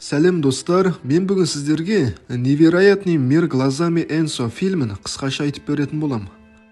Сәлем, достар! Мен бүгін сіздерге «Невероятный мир глазами Энсо» фильмін қысқаша айтып беретін болам.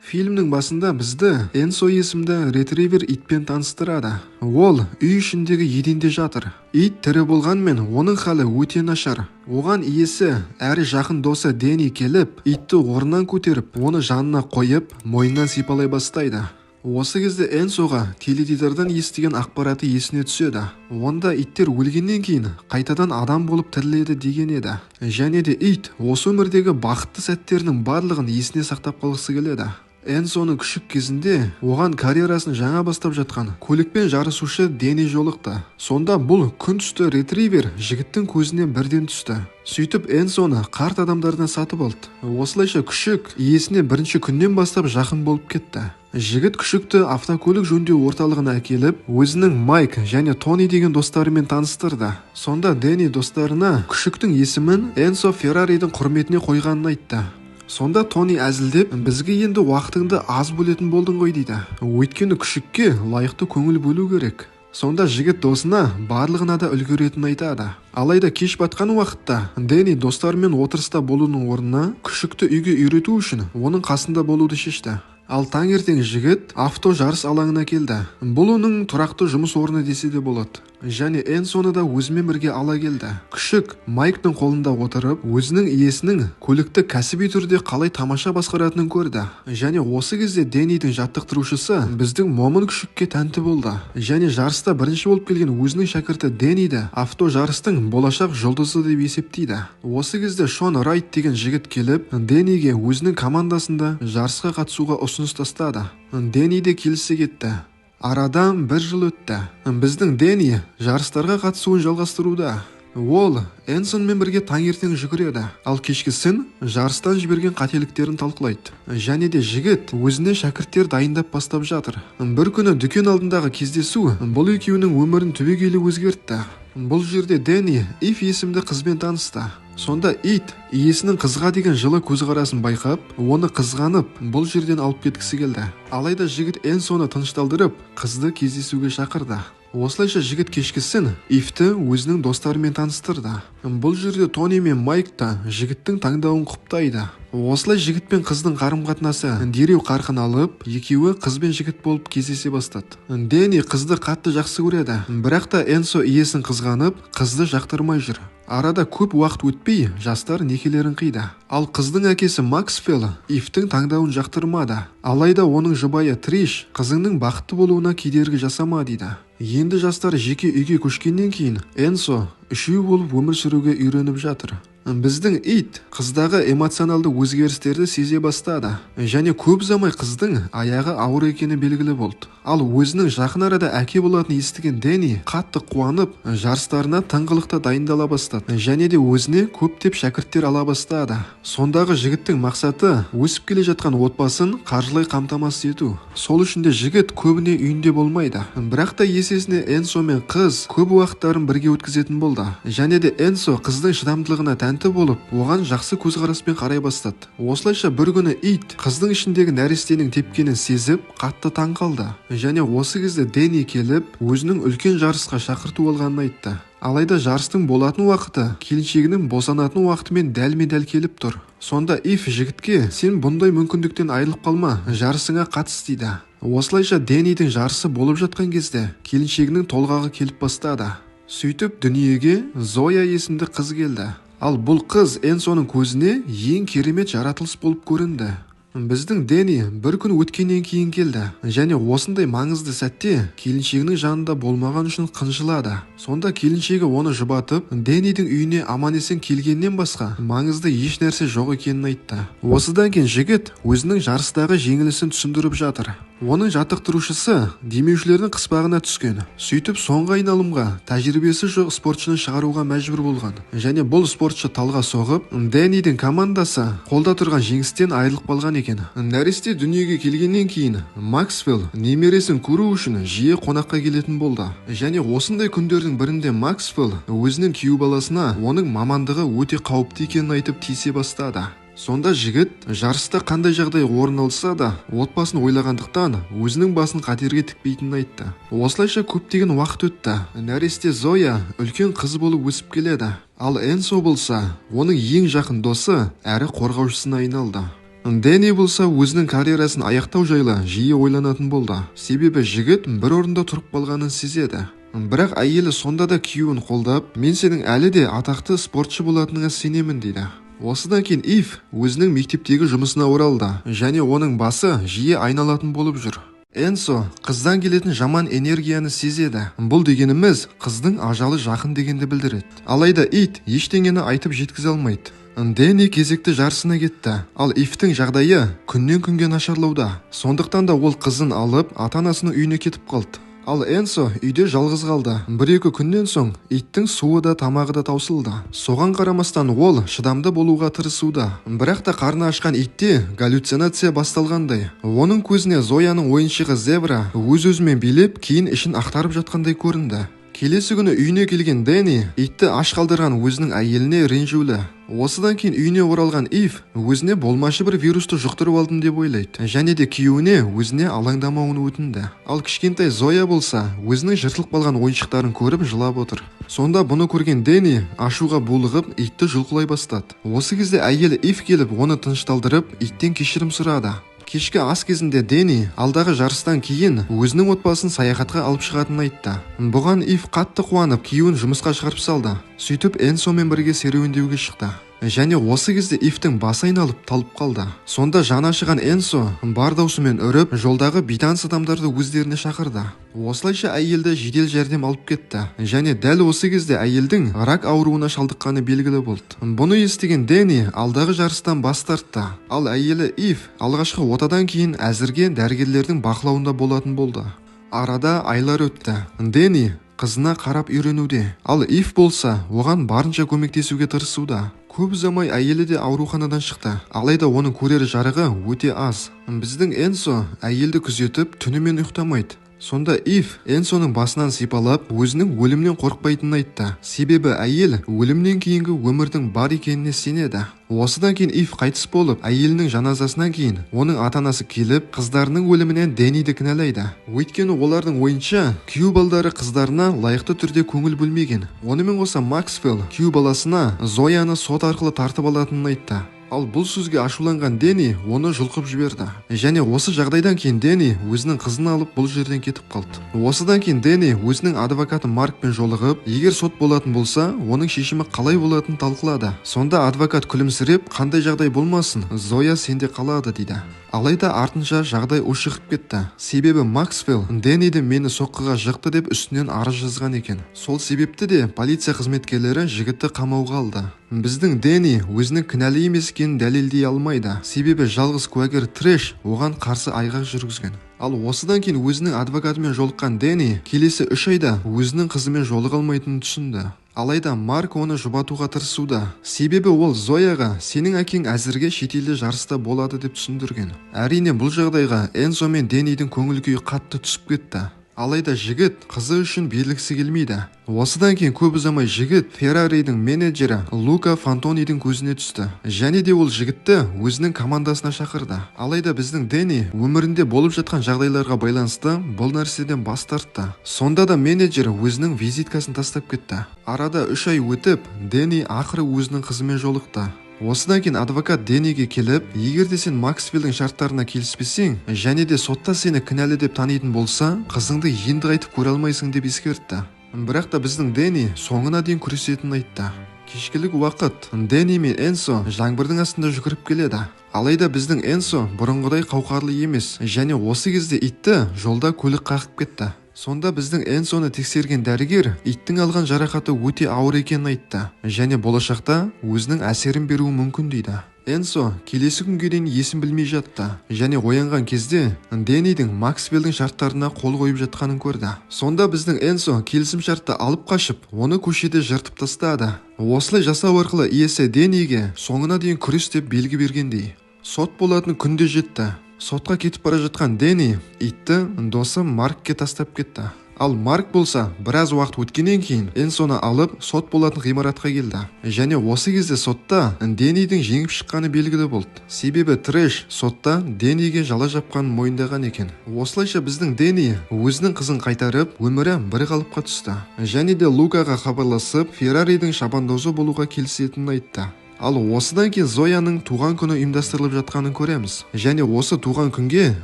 Фильмнің басында бізді Энсо есімді ретривер итпен таныстырады. Ол үй ішіндегі еденде жатыр. Ит тірі болғанмен, оның халі өте нашар. Оған иесі әрі жақын досы Дэнни келіп, итті орнынан көтеріп, оны жанына қойып, мойнынан сипалай бастайды. Осы кезде Энсоға теледидардан естіген ақпараты есіне түседі. Онда иттер өлгеннен кейін қайтадан адам болып тіріледі деген еді. Және де ит осы өмірдегі бақытты сәттерінің барлығын есіне сақтап қалғысы келеді. Энсоның күшік кезінде оған карьерасын жаңа бастап жатқан көлікпен жарысушы Дэнни жолықты. Сонда бұл күн түсті ретривер жігіттің көзіне бірден түсті. Сөйтіп, Энсоны қарт адамдардан сатып алды. Осылайша күшік иесіне бірінші күннен бастап жақын болып кетті. Жігіт күшікті автокөлік жөндеу орталығына әкеліп, өзінің Майк және Тони деген достарымен таныстырды. Сонда Дэнни достарына күшіктің есімін Энсо Ферраридің құрметіне қойғанын айтты. Сонда Тони әзілдеп, «Бізге енді уақытыңды аз бөлетін болдың ғой», – дейді. Өйткені күшікке лайықты көңіл бөлу керек. Сонда жігіт досына барлығына да үлгеретінін айтады. Алайда кеш батқан уақытта Дэнни достарымен отырыста болудың орнына күшікті үйге үйрету үшін оның қасында болуды шешті. Ал таңертең жігіт авто жарыс алаңына келді. Бұл оның тұрақты жұмыс орны десе де болады. Және Энсоны да өзімен бірге ала келді. Күшік Майктың қолында отырып, өзінің иесінің көлікті кәсіби түрде қалай тамаша басқаратынын көрді. Және осы кезде Дэннидің жаттықтырушысы біздің момын күшікке тәнті болды. Және жарыста бірінші болып келген өзінің шәкірті Дэнниді авто жарыстың болашақ жұлдызы деп есептейді. Осы кезде Шон Райт деген жігіт келіп, Дэнниге өзінің командасында жарысқа қатысуға ұсыныс тастады. Дэнни де келісе кетті. Арадан бір жыл өтті. Біздің Дэнни жарыстарға қатысуын жалғастыруда. Ол Энсонмен бірге таңертең жүгіреді, ал кешкісін жарыстан жіберген қателіктерін талқылайды. Және де жігіт өзіне шәкірттер дайындап бастап жатыр. Бір күні дүкен алдындағы кездесу бұл екеуінің өмірін түбегейлі өзгертті. Бұл жерде Дэнни Ив есімді қызбен танысты. Сонда ит иесінің қызға деген жылы көзқарасын байқап, оны қызғанып, бұл жерден алып кеткісі келді. Алайда жігіт Энсоны тынышталдырып, қызды кездесуге шақырды. Осылайша жігіт кешкісін Ивті өзінің достарымен таныстырды. Бұл жерде Тони мен Майк та жігіттің таңдауын құптайды. Осылай жігіт пен қыздың қарым-қатынасы дереу қарқын алып, екеуі қыз бен жігіт болып кездесе бастады. Дэнни қызды қатты жақсы көреді, бірақ та Энсо иесін қызғанып, қызды жақтырмай жүр. Арада көп уақыт өтпей, жастар некелерін қиды. Ал қыздың әкесі Максвелл Ивтің таңдауын жақтырмады. Алайда оның жұбайы Триш «Қызыңның бақытты болуына кедергі жасама», – дейді. Енді жастар жеке үйге көшкеннен кейін Энсо үшеу болып өмір сүруге үйреніп жатыр. Біздің ит қыздағы эмоционалды өзгерістерді сезе бастады. Және көп ұзамай қыздың аяғы ауыр екені белгілі болды. Ал өзінің жақын арада әке болатынын естіген Дэнни қатты қуанып, жарыстарына тыңғылықты дайындала бастады. Және де өзіне көптеп шәкірттер ала бастады. Сондағы жігіттің мақсаты – өсіп келе жатқан отбасын қаржылай қамтамасыз ету. Сол үшін де жігіт көбіне үйінде болмайды. Бірақ та есесіне Энсо мен қыз көп уақыттарын бірге өткізетін болды. Және де Энсо қыздың шыдамдылығына тәнті болып, оған жақсы көзқараспен қарай бастады. Осылайша бір күні ит қыздың ішіндегі нәрестенің тепкенін сезіп, қатты таң қалды. Және осы кезде Дэнни келіп, өзінің үлкен жарысқа шақырту алғанын айтты. Алайда жарыстың болатын уақыты келіншегінің босанатын уақытымен дәлме-дәл келіп тұр. Сонда Ив жігітке «Сен бұндай мүмкіндіктен айырылып қалма, жарысыңа қатыс», – дейді. Осылайша Дэннидің жарысы болып жатқан кезде келіншегінің толғағы келіп бастады. Сөйтіп, дүниеге Зоя есімді қыз келді. Ал бұл қыз Энсоның көзіне ең керемет жаратылыс болып көрінді. Біздің Дэнни бір күн өткеннен кейін келді және осындай маңызды сәтте келіншегінің жанында болмаған үшін қынжылады. Сонда келіншегі оны жұбатып, Дэннидің үйіне аман-есен келгеннен басқа маңызды еш нәрсе жоқ екенін айтты. Осыдан кейін жігіт өзінің жарыстағы жеңілісін түсіндіріп жатыр. Оның жаттықтырушысы демеушілердің қыспағына түскен. Сөйтіп, соңғы айналымға тәжірибесі жоқ спортшыны шығаруға мәжбүр болған. Және бұл спортшы талға соғып, Дэннидің командасы қолда тұрған жеңістен айырылып қалған екен. Нәресте дүниеге келгеннен кейін Максвелл немересін көру үшін жиі қонаққа келетін болды. Және осындай күндердің бірінде Максвелл өзінің күйеу баласына оның мамандығы өте қауіпті екенін айтып тиісе бастады. Сонда жігіт жарыста қандай жағдай орын алса да, отбасын ойлағандықтан өзінің басын қатерге тікпейтінін айтты. Осылайша көптеген уақыт өтті. Нәресте Зоя үлкен қыз болып өсіп келеді. Ал Энсо болса, оның ең жақын досы әрі қорғаушысына айналды. Дэнни болса, өзінің карьерасын аяқтау жайлы жиі ойланатын болды. Себебі жігіт бір орында тұрып қалғанын сезеді. Бірақ әйелі сонда да күйеуін қолдап, «Мен сенің әлі де атақты спортшы болатыныңа сенемін», – дейді. Осыдан кейін Ив өзінің мектептегі жұмысына оралды және оның басы жиі айналатын болып жүр. Энсо қыздан келетін жаман энергияны сезеді. Бұл дегеніміз қыздың ажалы жақын дегенді білдіреді. Алайда ит ештеңені айтып жеткізе алмайды. Дэнни кезекті жарысына кетті. Ал Ивтің жағдайы күннен күнге нашарлауда. Сондықтан да ол қызын алып, ата-анасының үйіне кетіп қалды. Ал Энсо үйде жалғыз қалды. Бір-екі күннен соң иттің суы да, тамағы да таусылды. Соған қарамастан ол шыдамды болуға тырысуда. Бірақ та қарны ашқан итте галлюцинация басталғандай. Оның көзіне Зояның ойыншығы зебра өз-өзімен билеп, кейін ішін ақтарып жатқандай көрінді. Келесі күні үйіне келген Дэнни итті аш қалдырған өзінің әйеліне ренжулі. Осыдан кейін үйіне оралған Ив өзіне болмашы бір вирусты жұқтырып алдым деп ойлайды және де күйеуіне өзіне алаңдамауын өтінді. Ал кішкентай Зоя болса, өзінің жыртылып қалған ойыншықтарын көріп жылап отыр. Сонда бұны көрген Дэнни ашуға булығып, итті жұлқылай бастады. Осы кезде әйелі Ив келіп, оны тынышталдырып, иттен кешірім сұрады. Кешкі ас кезінде Дэнни алдағы жарыстан кейін өзінің отбасын саяхатқа алып шығатынын айтты. Бұған Ив қатты қуанып, күйеуін жұмысқа шығарып салды. Сөйтіп Энсомен бірге серуендеуге шықты. Және осы кезде Ивтің басы айналып, талып қалды. Сонда жаны ашыған Энсо бар даусымен үріп, жолдағы бейтаныс адамдарды өздеріне шақырды. Осылайша әйелді жедел жәрдем алып кетті. Және дәл осы кезде әйелдің рак ауруына шалдыққаны белгілі болды. Бұны естіген Дэнни алдағы жарыстан бас тартты. Ал әйелі Ив алғашқы отадан кейін әзірге дәрігерлердің бақылауында болатын болды. Арада айлар өтті. Дэнни қызына қарап үйренуде. Ал Ив болса, оған барынша көмектесуге тырысуда. Көп ұзамай әйелі де ауруханадан шықты. Алайда оның көрер жарығы өте аз. Біздің Энсо әйелді күзетіп, түнімен ұйықтамайды. Сонда Ив Энсоның басынан сипалап, өзінің өлімнен қорықпайтынын айтты. Себебі әйел өлімнен кейінгі өмірдің бар екеніне сенеді. Осыдан кейін Ив қайтыс болып, әйелінің жаназасынан кейін оның ата-анасы келіп, қыздарының өлімінен Дэнниді кінәлайды. Өйткені олардың ойынша, күйеу балдары қыздарына лайықты түрде көңіл бөлмеген. Онымен қоса Максвелл күйеу баласына Зояны сот арқылы тартып алатынын айтты. Ал бұл сөзге ашуланған Дэнни оны жұлқып жіберді. Және осы жағдайдан кейін Дэнни өзінің қызын алып, бұл жерден кетіп қалды. Осыдан кейін Дэнни өзінің адвокаты Маркпен жолығып, егер сот болатын болса, оның шешімі қалай болатынын талқылады. Сонда адвокат күлімсіреп, қандай жағдай болмасын, Зоя сенде қалады дейді. Алайда артынша жағдай ушығып кетті. Себебі Максвелл Дэнниді мені соққыға жықты деп үстінен арыз жазған екен. Сол себепті де полиция қызметкерлері жігітті қамауға алды. Біздің Дэнни өзінің кінәлі емес екенін дәлелдей алмайды. Себебі жалғыз куәгер Трэш оған қарсы айғақ жүргізген. Ал осыдан кейін өзінің адвокатымен жолыққан Дэнни келесі 3 айда өзінің қызымен жолыға алмайтынын түсінді. Алайда Марк оны жұбатуға тырысуда. Себебі ол Зояға сенің әкең әзірге шетелде жарыста болады деп түсіндірген. Әрине, бұл жағдайға Энзо мен Дэннидің көңіл күйі қатты түсіп кетті. Алайда жігіт қызы үшін берілгісі келмейді. Осыдан кейін көп ұзамай жігіт Ферраридің менеджері Лука Фантонидің көзіне түсті. Және де ол жігітті өзінің командасына шақырды. Алайда біздің Дэнни өмірінде болып жатқан жағдайларға байланысты бұл нәрседен бас тартты. Сонда да менеджер өзінің визиткасын тастап кетті. Арада 3 ай өтіп, Дэнни ақыры өзінің қызымен жолықты. Осыдан кейін адвокат Дэнниге келіп, егер де сен Максвеллдің шарттарына келіспесең, және де сотта сені кінәлі деп танитын болса, қызыңды енді қайтып көре алмайсың деп ескертті. Бірақ та біздің Дэнни соңына дейін күресетінін айтты. Кешкілік уақыт Дэнни мен Энсо жаңбырдың астында жүгіріп келеді. Алайда біздің Энсо бұрынғыдай қауқарлы емес, және осы кезде итті жолда көлік қағып кетті. Сонда біздің Энсоны тексерген дәрігер иттің алған жарақаты өте ауыр екенін айтты және болашақта өзінің әсерін беруі мүмкін дейді. Энсо келесі күнге дейін есін білмей жатты және оянған кезде Дэннидің Максвеллдің шарттарына қол қойып жатқанын көрді. Сонда біздің Энсо келісім шартты алып қашып, оны көшеде жыртып тастады. Осылай жасау арқылы иесі Дэнниге соңына дейін күрес деп белгі бергендей. Сот болатын күн де жетті. Сотқа кетіп бара жатқан Дэнни итті досы Маркке тастап кетті. Ал Марк болса, біраз уақыт өткеннен кейін Энсоны алып, сот болатын ғимаратқа келді. Және осы кезде сотта Денидің жеңіп шыққаны белгілі болды. Себебі Трэш сотта Дениге жала жапқанын мойындаған екен. Осылайша біздің Дени өзінің қызын қайтарып, өмірі бір қалыпқа түсті. Және де Лукаға хабарласып, Ферраридің шабандозы болуға келісетінін айтты. Ал осыдан кейін Зояның туған күні ұйымдастырылып жатқанын көреміз. Және осы туған күнге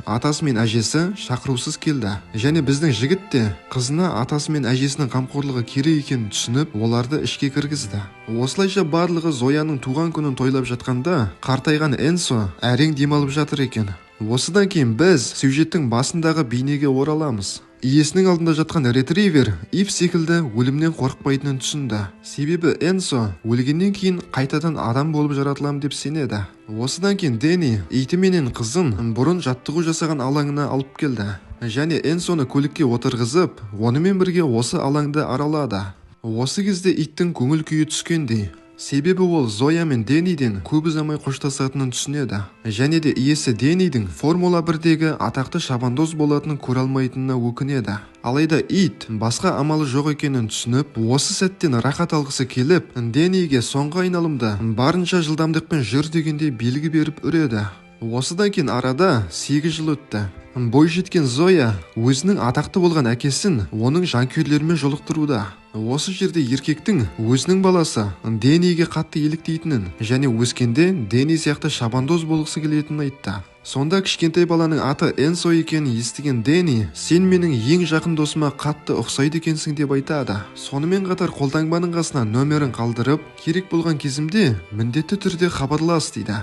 атасы мен әжесі шақырусыз келді. Және біздің жігіт те қызына атасы мен әжесінің қамқорлығы керек екенін түсініп, оларды ішке кіргізді. Осылайша барлығы Зояның туған күнін тойлап жатқанда, қартайған Энсо әрең демалып жатыр екен. Осыдан кейін біз сюжеттің басындағы бейнеге ораламыз. Иесінің алдында жатқан ретривер Ив секілді өлімнен қорықпайтынын түсінді. Себебі Энсо өлгеннен кейін қайтадан адам болып жаратылам деп сенеді. Осыдан кейін Дени иті менен қызын бұрын жаттығу жасаған алаңына алып келді. Және Энсоны көлікке отырғызып, онымен бірге осы алаңды аралады. Осы кезде иттің көңіл күйі түскендей. Себебі ол Зоя мен Дениден көп ұзамай қоштасатынын түсінеді. Және де иесі Денидің Формула 1-дегі атақты шабандоз болатынын көре алмайтынына өкінеді. Алайда ит басқа амалы жоқ екенін түсініп, осы сәттен рахат алғысы келіп, Дениге соңғы айналымда барынша жылдамдықпен жүр дегендей белгі беріп үреді. Осыдан кейін арада 8 жыл өтті. Бойжеткен Зоя өзінің атақты болған әкесін оның жанкүйерлерімен жолықтыруда. Осы жерде еркектің өзінің баласы Дениге қатты еліктейтінін және өскенде Дени сияқты шабандоз болғысы келетінін айтты. Сонда кішкентай баланың аты Энсо екенін естіген Дени, сен менің ең жақын досыма қатты ұқсайды екенсің деп айтады. Сонымен қатар қолтаңбаның қасына нөмірін қалдырып, керек болған кезімде міндетті түрде хабарлас дейді.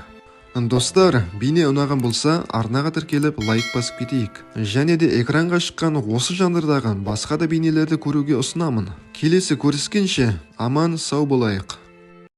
Достар, бейне ұнаған болса, арнаға тіркеліп лайк басып кетейік. Және де экранға шыққан осы жанрдағы басқа да бейнелерді көруге ұсынамын. Келесі көріскенше аман сау болайық.